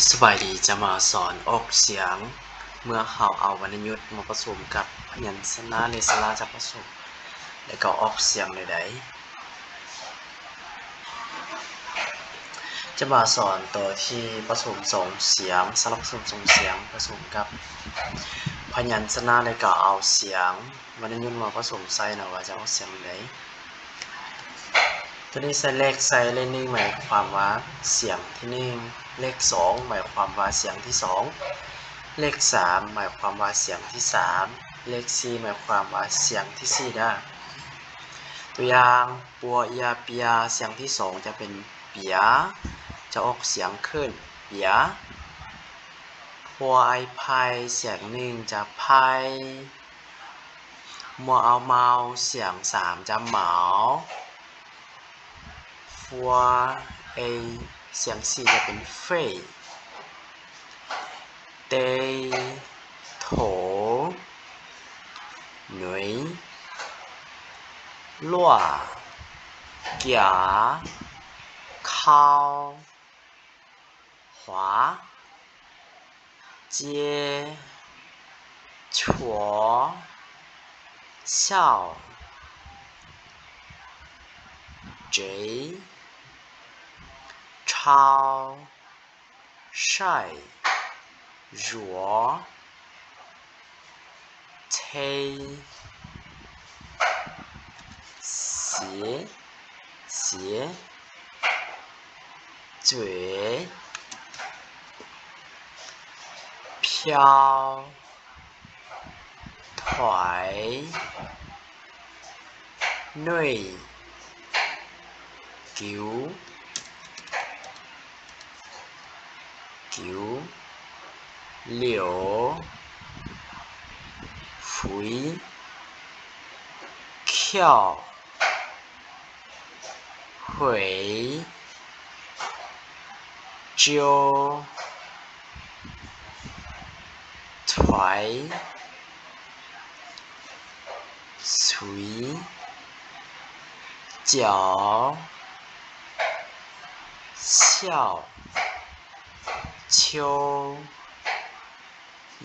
สบายดี จะมาสอนออกเสียง เมื่อเราเอาวรรณยุกต์มาผสมกับพยัญชนะหรือสระจะผสม แล้วก็ออกเสียงเลยได้ จะมาสอนตัวที่ผสมสองเสียง สระผสมสองเสียง ผสมกับพยัญชนะ แล้วก็เอาเสียงวรรณยุกต์มาผสมใส่นะว่าจะออกเสียงไหน ตัวนี้ใส่เลข ใส่เลขหนึ่งหมายความว่าเสียงที่หนึ่ง เลขสองหมายความว่าเสียงที่สอง เลขสามหมายความว่าเสียงที่สาม เลขสี่หมายความว่าเสียงที่สี่นะ ตัวอย่าง ปัวเอียเปีย เสียงที่สองจะเป็นเปีย จะออกเสียงขึ้น เปีย พัวไอพาย เสียงหนึ่งจะพาย มัวเอาเมา เสียงสามจะเหมา ฟัวเอ เสียงสี่จะเป็นเฟย เต โถ หนุย ลั่ว เกีย เข้า ขวา เจีย ชัว เศร้า เจ๋ย เช้า ใช่ หรัว เท เสีย เสีย เจ๋ย เพียว ถอย หน่วย กิ๋ว กิ๋ว เหลียว หุย เขี้ยว หุย เจียว ถอย หุย เจ๋ว เขี้ยว เชียว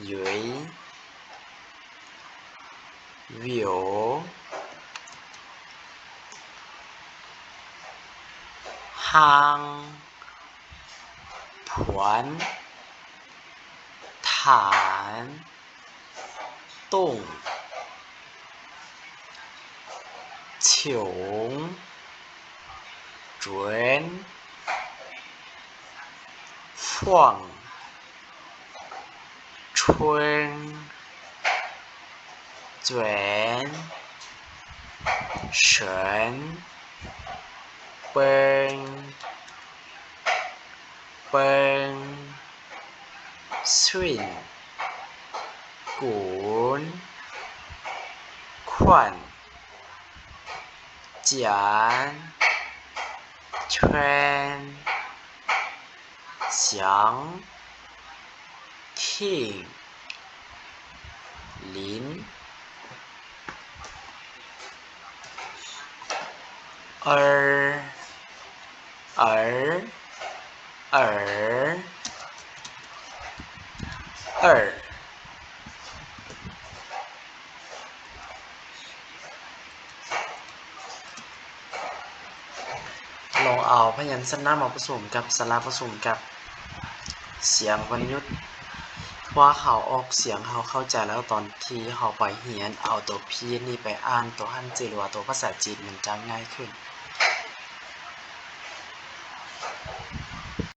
หยุย วิว ฮาง ผวน ฐาน ตุ่ง เฉียว จวน พ่วง ชวน จวน เฉิน เปิง เปิง สุน กุน ขวัญ เจียน เทรน เสียง थिंग ลิน เอิร เอิร เอิร เอิร ลองเอาพยัญชนะมาผสมกับสระผสมกับเสียงวรรณยุกต์ ว่าเขาออกเสียง เขาเข้าใจแล้ว ตอนที่เขาไปเรียนเอาตัวพีชนี่ไปอ่านตัวฮั่นจื้อหรือว่าตัวภาษาจีนมันจะง่ายขึ้น